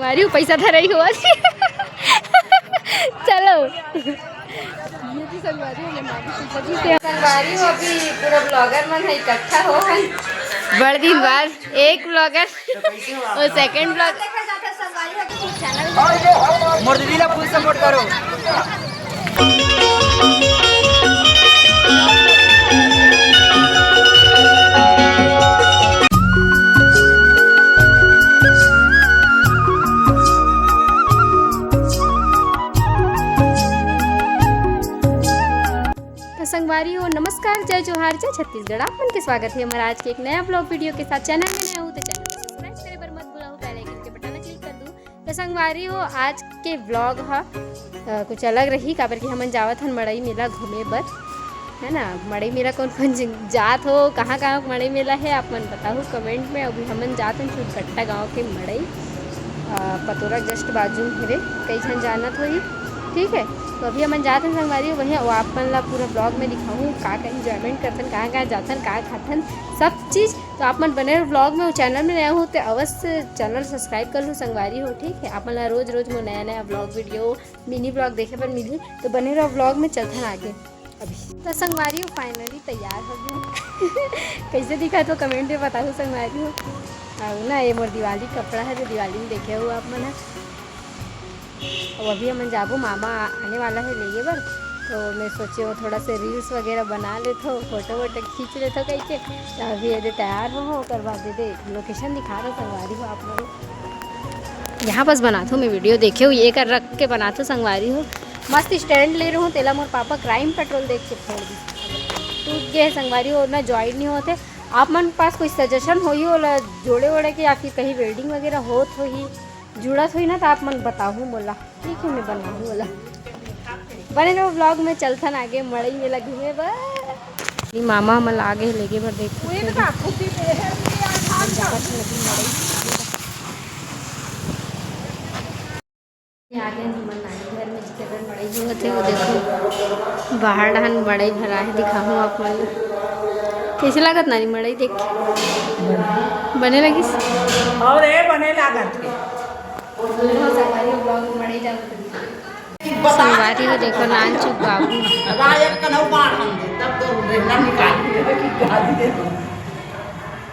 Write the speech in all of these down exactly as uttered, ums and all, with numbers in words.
अरे, वो पैसा धरई हो आज। चलो। ये भी संगवारी हो, मैं मामी से सजी से। संगवारी हो, अभी पूरा ब्लॉगर मन है इकट्ठा हो हन। बड़ दिन बाद एक ब्लॉगर और सेकंड ब्लॉग। मोर दीदी ला फुल सपोर्ट करो। तो संगवारी हो, नमस्कार, जय जोहार, जय छत्तीसगढ़। आप मन के स्वागत है हमारा आज के एक नया ब्लॉग वीडियो के साथ। चैनल में नया हो तो चैनल को सब्सक्राइब करे बर मत भूलहू, बेल आइकन के बटन ला क्लिक कर दू। तो संगवारी हो, आज के ब्लॉग ह अ, कुछ अलग रही, काबर कि हमन जावत हन मड़ई मेला घूमे बर, है ना। मड़ई मेला कौन कौन जन जात हो, कहाँ कहाँ मड़ई मेला है, आप मन बताहू कमेंट में। अभी हमन जात हन चुरकट्टा गांव के मड़ई, अ, पतोरा जस्ट बाजू में हरे, कई झन जानत होही, ठीक है। तो अभी हमन जात हन संगवारी हो, वहीं वो आप मन ला पूरा ब्लॉग में दिखाहूँ, का का एंजॉयमेंट करथन, कहाँ कहाँ जाथन, का खाथन, सब चीज। तो आप मन बने रहो ब्लॉग में। वो चैनल में नया हो तो अवश्य चैनल सब्सक्राइब कर लो संगवारी हो, ठीक है। आप मन ला रोज रोज मोर नया नया ब्लॉग वीडियो, मिनी ब्लॉग देखे बर मिलही, तो बने रहो ब्लॉग में। चलथन आगे। अभी तो संगवारी हो, फाइनली तैयार हो गए। कैसे दिखा तो कमेंट में बताओ संगवारी हो। और ना, ये मोर दिवाली कपड़ा है जो दिवाली में देखे हो आप मन ह। और अभी हमन जाबो, मामा आने वाला है लेगे बर, तो मैं सोचे वो थोड़ा से रील्स वगैरह बना लेथो, फोटो वोटो खींच लेथो कह के। तो अभी ये दे तैयार हो, ओकर बाद दे दे लोकेशन दिखा रहा संगवारी हो आप लोग। यहाँ पास बनाथो मैं वीडियो, देखे हो, ये कर रख के बनाथो संगवारी हो। मस्त स्टैंड ले रहूँ, तेला मोर पापा क्राइम पेट्रोल देख के फोड़ दी, टूट गए संगवारी हो, ना ज्वाइन नहीं होते। आप मन पास कोई सजेशन होही ओला जोड़े ओड़े के, या फिर कहीं वेल्डिंग वगैरह होत होही, जुड़त होही ना, तो आप मन बताहू मोला, ठीक है, मैं बनाहू ओला। बने रहो ब्लॉग में, चलथन आगे मड़ई मेला घूमे बर। ये मामा हमन ला आगे लेगे बर देख सकते हो। ये आगे हमन नानी घर में जिकर बर मड़ई होवत हे, वो देखो बाहर डहन मड़ई भरा है, दिखाहूँ आप मन ला। कैसे लागत नानी मड़ई देख के? बने लगिस? और ये बने लागत है। संगवारी हो, देखो नान चुप बाबू। रायत कनौ बाढ़ हम दे, तब तो बेटा निकाल दिए कि गाली दे दो।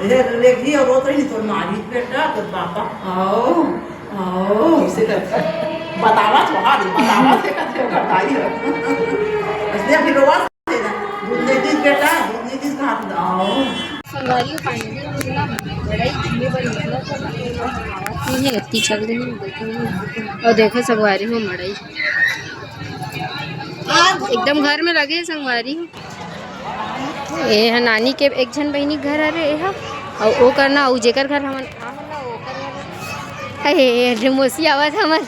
ये देखी और रोत रही तो मारी बेटा, तो पापा, आओ, आओ। इसे करता है। बतावा तो, हाँ, बतावा से करते हो, बताई हो। इसलिए फिर रोवा से ना, दूध दे दी बेटा, दूध दे दी, कहाँ से आओ। संगवारी हो, finally हम ना बड़ा ही घूमे बड़ी मतलब ये अति चल रही है, देखो। और देखो संगवारी हो मड़ई एकदम घर में लगे है संगवारी हो। ए ह नानी के एक झन बहिनी घर हरे ए ह, अउ ओकर ना, अउ जेकर घर हमन, अहे, ए मौसी आवत हमन।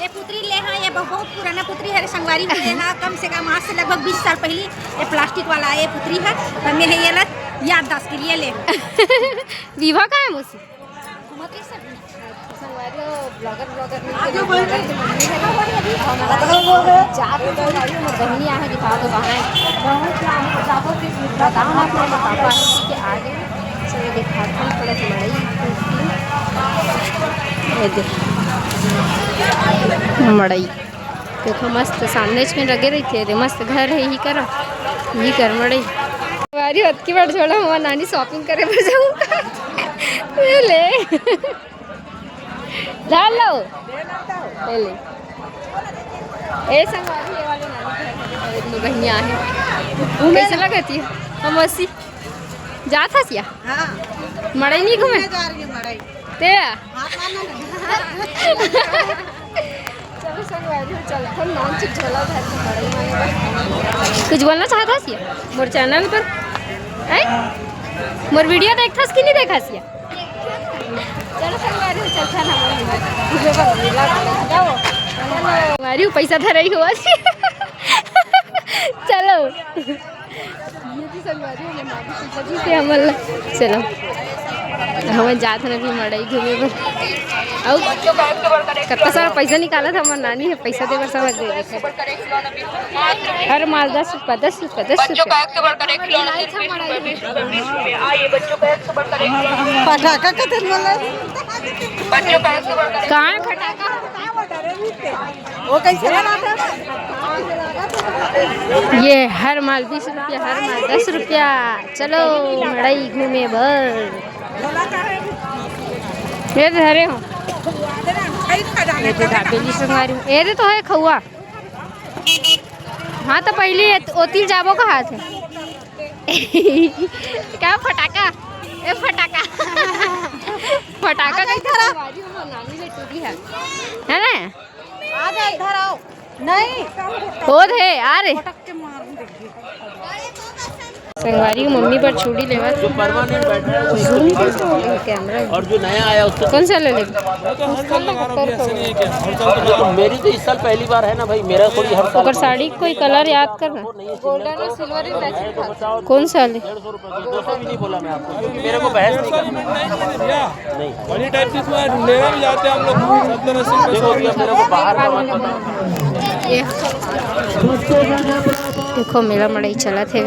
ये पुतरी ले हा, ये बहु-, बहुत पुराना पुतरी हरे संगवारी हो, ये हा कम से कम आज से लगभग बीस साल पहली ये प्लास्टिक वाला ये पुतरी है, तो मैं ये ला याददाश्त के लिए ले। विभा कहाँ है मौसी? संगवारी हो, ब्लॉगर, ब्लॉगर नहीं है, ब्लॉगर के मम्मी है। और हमारा जात में संगवारी हो, बहनी आहे, दिखाओ तो कहाँ है? बताओ ना, अपने पापा है कि आगे। चलो, दिखाते हैं थोड़ा सा मड़ई। ये देख, मड़ई। देखो, मस्त सामनेच में लगे रहिथे, दे मस्त घर है, इही करा, इही कर मड़ई। संगवारी हो, अतकी बार छोड़ा हुआ नानी shopping करे बर जाऊँ। ये ले। डाल लो। ये ले। ए संगवारी, ये वाले नानी घर है, एक दो बहिनिया है। कैसे लगती है? हम मौसी। जात हस या? हाँ। मड़ई नहीं घूमे? मैं जा रही हूँ मड़ई। ते? हाँ, हाँ, ना, ना। चलो संगवारी हो, चलथन नान चुप झोला धर के मड़ई मांगे। कुछ बोलना चाहत हस या? मोर channel पर? हैं? मोर video देखथस कि नहीं देखस या? चलो संगवारी हो, चलथन हमन। संगवारी हो, पैसा धरई हो आज। चलो। ये भी संगवारी हो, मैं मामी से सजी से हमन ला। चलो। हमन जात हन अभी मड़ई घूमे बर। अउ कत्ता सारा पैसा निकालत हे हमर नानी ह, पैसा दे बर समझ गए। हर माल दस रुपया, दस रुपया, दस रुपया। पटाखा कते बोला? कहाँ है फटाखा? वो कैसे बनाते हैं? ये हर माल बीस रुपया, हर माल दस रुपया। चलो मड़ई घूमे बर। ये तो धरे हो। ये तो दाबेली संगवारी हो। ये तो है खउआ। हाँ, तो पहली ये ओतिल जाबो का हाथ है। क्या फटाका? ए फटाका। फटाका कैसे संगवारी हो? नानी ले टूटी है। है ना? आ जा, इधर आओ। नहीं। होत हे, आ रे। पटक के मार देंगे। संगवारी हो, मम्मी बर चूड़ी लेवत। जो परमानेंट बैठ रहा है, वो कैमरा। और जो नया आया, उसको कौन सा ले लेबे? मैं तो हर साल लगाता हूँ, अभी ऐसे नहीं है क्या? हर साल तो तो मेरी तो इस साल पहली बार है ना भाई, मेरा थोड़ी हर साल ओकर साड़ी कोई कलर याद कर ना। गोल्डन और सिल्वर ही मैचिंग था। कौन सा ले? डेढ़ सौ रुपये की, दो सौ भी नहीं बोला मैं आपको, क्योंकि मेरे को बहस नहीं करना है। भैया, नहीं। बड़ी टाइप की इसमें लेने भी जाते हैं हम लोग, सत्तर अस्सी रुपये, देखो सौ भैया, रुपये। मेरे को बाहर का मत बताओ। ये देखो, मेला मड़ई चलत हे।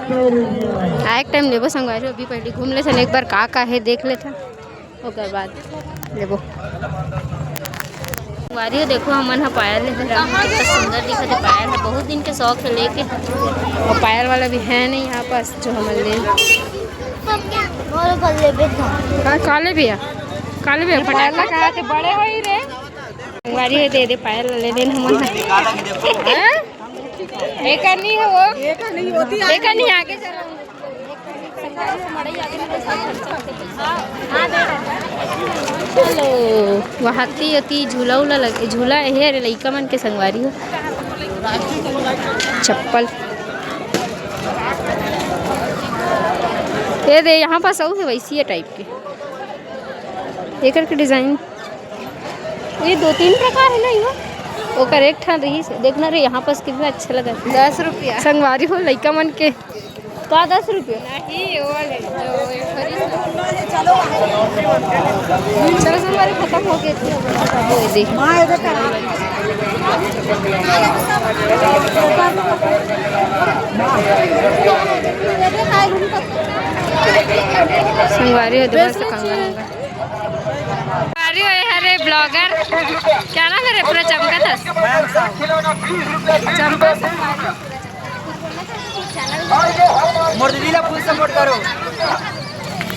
आए के टाइम लेबो संगवारी, अभी पहले घूम लेथन एक बार का का हे, देख लेथन। ओकर बाद लेबो। संगवारी हो, देखो, हमन ह पायल लेहे रहन, कितना सुंदर दिखत हे पायल ह। बहुत दिन के शौक हे लेके, और पायल वाला भी है नहीं यहाँ पास जो हमन ले। और कल लेबे था। का, का लेबे या? का लेबे? ये पायल ला कहा थे, बड़े होई रे। संगवारी हो, दे दे पायल ले लेन हमन ह। हैं? एकर नहीं हो वो। एकर नहीं होती है। एकर नहीं, आगे चलो। चलो, वहाँ ती ओती झूला उला लगे, झूला हे रे लइका मन के संगवारी हो। चप्पल। ये दे, यहाँ पास अउ हे वैसी टाइप के। एकर के डिजाइन ये दो तीन प्रकार है ना, इमा ओकर एक ठन रही से। देखना रे, यहाँ पास कितना अच्छा लगा। दस रुपया। संगवारी हो लइका मन के। का दस रुपया? नहीं, वो वाले, जो ये फरी। चलो संगवारी, खत्म हो गए थे। वो दे। संगवारी हो, देखो, कंगन। अरे ओए, अरे ब्लॉगर, क्या नाम है रे? पूरा चमकत हस। मयंक साहू। चमकत हस। मोर दीदी ला फुल सपोर्ट करो।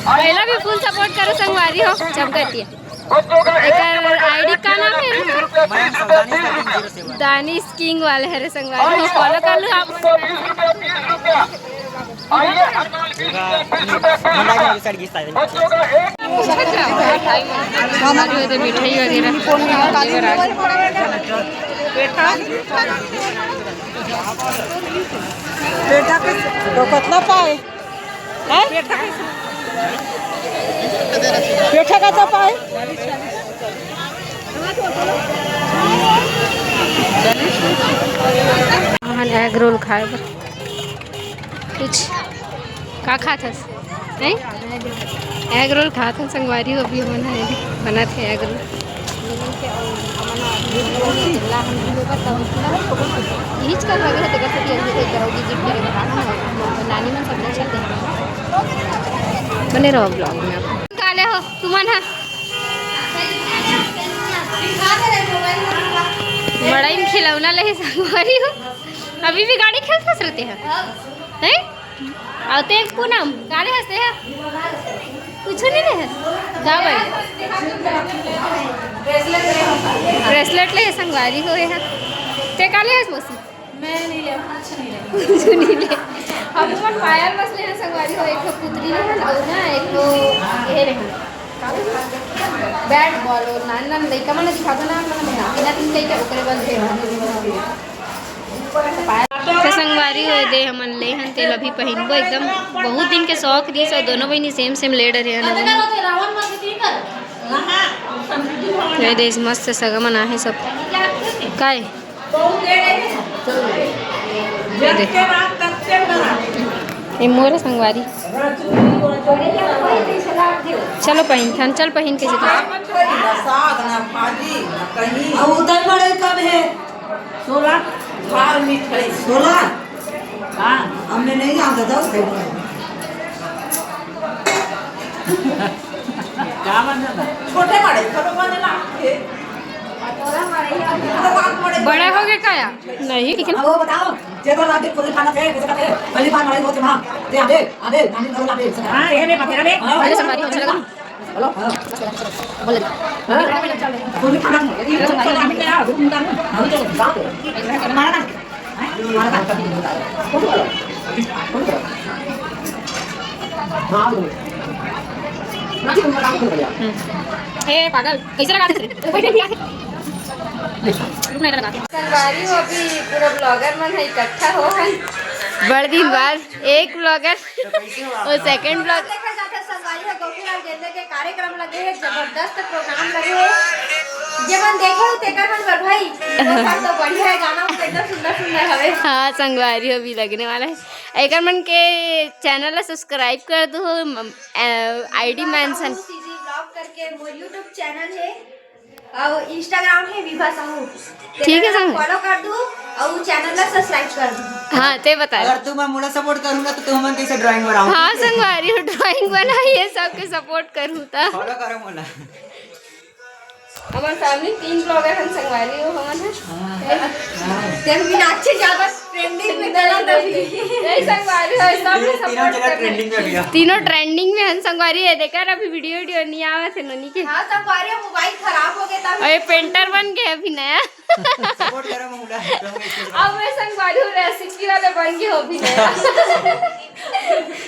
पहला भी फुल सपोर्ट करो संगवारी हो, चमकत हे। एकर आईडी का नाम है रे? Mayank Sahu, Danish king zero seven. Danish king वाले हरे संगवारी हो, फॉलो कर लो आप। मिठाई वगैरह। पेठा के तो कितना पाए? हैं? पेठा का तो पाए? हमन एग रोल खाए बर। कुछ का खात हस? नहीं? एग रोल खात हन संगवारी हो, अभी हमन ह बनत हे एग रोल। इहिच कर लगे हे, तेकर सेती अभी कोई करो विजिट करे बर आना है। नानी मन सब अच्छा दे। बने रहो ब्लॉग में आप। का ले हो तुमन ह? बड़ा ही खिलौना ले हे संगवारी हो। अभी भी गाड़ी खेलत हस रहते हैं, हैं? अउ ते पूनम, का ले हस ते ह? कुछ नहीं ले हस? का भाई? ब्रेसलेट ले हे संगवारी हो ये ह। ते का ले हस मौसी? मैं नहीं ले, कुछ नहीं ले। कुछ नहीं ले। हम लोग पायल बस ले हे संगवारी हो, एक ठो पुतरी ले हे, अउ ना एक ठो ये ले हे। बैट बॉल अउ नान नान लइका मन दिखा दो ना, मन में ना, ना तुम कहीं क्या ओकरे बस दे। तो संगवारी हो दे, हमन ले हन तेल अभी पहिनबो, एकदम बहुत दिन के शौक रहिस, अउ दोनों बहिनी सेम सेम ले डरे हन। ये देश मस्त सगा मन आहे सब। काय? ये दे। ये मोर संगवारी। चलो पहिन खान, चल पहिन के चल। ना साग, ना भाजी, ना कहीं। अब उतर पड़े कब है? सोलह। भार मिठाई। सोलह? हाँ। हमने नहीं आता था उस time पर। क्या बन जाता? छोटे बड़े, छोटे बड़े ना। बड़ा हो गया क्या? नहीं, ठीक है ना? अब वो बताओ, जे तो लागे पूरी खाना थे, कैसे खाते? पहली बार लड़ाई होती माँ। दे, आधे, आधे, नानी करो लागे, कैसे खाते? हाँ, ये नहीं पकड़ा रे। हाँ, अरे, संगवारी, अच्छा लगा? हेलो, हाँ। बोल दे। हाँ? पूरी खाना, ये तो खाना नहीं है, हम तो, हम तो, मारा ना। हम्म। हे पागल, कैसे लगा दे? रुक ना, इधर लगा। संगवारी हो, अभी पूरा blogger मन है इकट्ठा हो है। बड़ दिन बाद एक blogger और second blog। देखा जाता संगवारी हो, गोपीलाल गेंदे के कार्यक्रम लगे है, जबरदस्त program लगे है। जे मन देखे हो तेकर मन बर भाई, तो बढ़िया है, गाना तो एकदम सुंदर सुंदर हवे। हाँ, संगवारी हो भी लगने वाला है। एकर मन के channel ला subscribe कर दो, म-, अ, ID mention। सीजी vlog करके मोर YouTube channel है, और Instagram है विभा साहू। ठीक है, संग। Follow कर दो और channel ला subscribe कर दो। हाँ, ते बता। अगर तुम मोला support करूंगा तो तुम मन कैसे drawing बनाओ? हाँ, संगवारी हो, drawing बनाइए, सबके support करूँ ता। Follow करो मोला। हमर family तीन blogger हन संगवारी हो हमन ह। हाँ। तेन मीनाक्षी ज्यादा trending में चलत अभी। नहीं संगवारी हो, सब ये तीनों support जगह करने। Trending में भैया। तीनों trending में हन संगवारी, ये देखा ना अभी video video नहीं आवत है नोनी के। हाँ संगवारी, mobile खराब हो गया था। अरे painter बन गए अभी नया। Support करो मोला। अब मैं संगवारी हो recipe वाले बन गए हो अभी नया।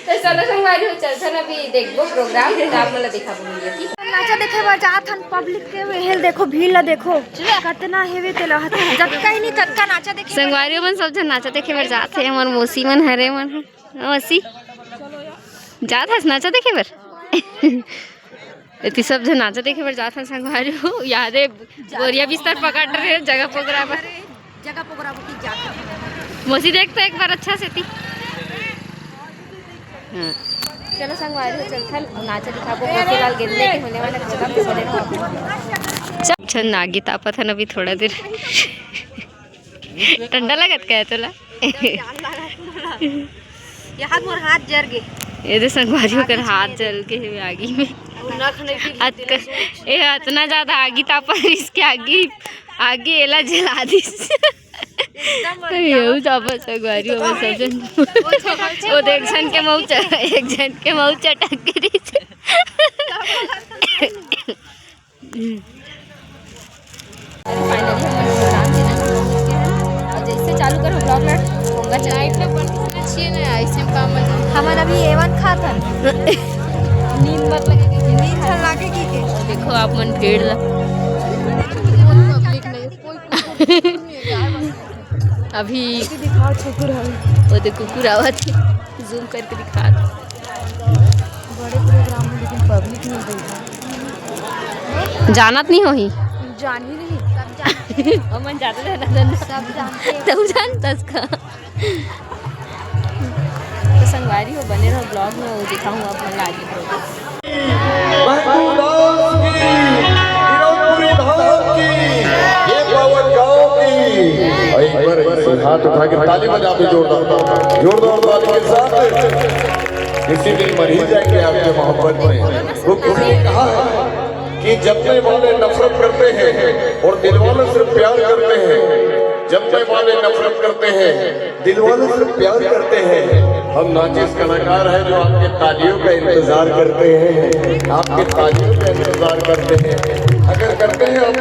तो चलो संगवारी हो, चलथन अभी देखबो program, फिर आप मोला दिखाबो मीडिया, ठीक? नाचा देखे बर जात हन, public के वेहेल देखो, भीड़ ला देखो, कतना हेवे तेला, जतका ही नहीं ततका नाचा देखे बर। संगवारी मन सब झन नाचा देखे बर जात हे, हमर मौसी मन हरे मन ह। मौसी, जात हस नाचा देखे बर? एती सब झन नाचा देखे बर जात हन संगवारी हो, यादे बोरिया बिस्तर पकड़ रहे जगह पकड़ा बर। जगह पकड़ा बर की जात हन। मौसी देख तो एक बार अच्छा से ती। हाँ। चलो संगवारी हो, चलथन नाचा दिखाबो, गोपीलाल गेंदे के होने वाला program के बने रहो। अच्छा, नागी तापत हन अभी थोड़ा देर। ठंडा लगत का है तोला? ये हाथ, मोर हाथ जर गे। ये दे संगवारी, ओकर हाथ जल गे हे आगी में। नख नहीं पिघले अतक-, तेला सोच। ए, अतना ज्यादा आगी तापा रिस के आगी, आगी एला जला दिस। एकदम अरे, यहू तापा संगवारी, वो सब झन। वो तो एक झन के मऊ च-, एक झन के मऊ चटक गे रिस। अभी finally हम लोग program के लिए पहुंच चुके हैं। और जैसे चालू करो vlog ना, होगा चल। Light में बंद होना चाहिए ना, ऐसे में काम मत। हमन अभी A one खात हन। नींद मत लगे कि नींद झन लागे कि के। देखो आप मन भीड़ ला। कोई public नहीं, कोई कुकुर नहीं है यार। अभी दिखाओ कुकुर है। वो देखो कुकुर आवत है, zoom करके दिखा दो। बड़े program में लेकिन public मिल गई है। जानत नहीं होही। जान ही नहीं। सब जानते हैं। हमन जानते हैं ना, जानते। सब जानते हैं। तू जानतस का? तो संगवारी हो, बने रहो vlog में, वो दिखाऊँ आप मन ला आगे program। महबूब दास की, किरणपुरी धाम की, ये पावन गांव की। और एक बार ऐसे हाथ उठा के ताली बजा दो जोरदार, जोरदार ताली के साथ। किसी दिन मर ही जाएंगे आपके मोहब्बत में। वो किसी ने कहा है कि जपने वाले नफरत करते हैं और दिल वाले सिर्फ प्यार करते हैं। जपने वाले नफरत करते हैं, दिल वाले सिर्फ प्यार करते हैं। हम नाजिज कलाकार हैं जो आपके तालियों का इंतजार करते हैं, आपके तालियों का इंतजार करते हैं। अगर करते हैं आप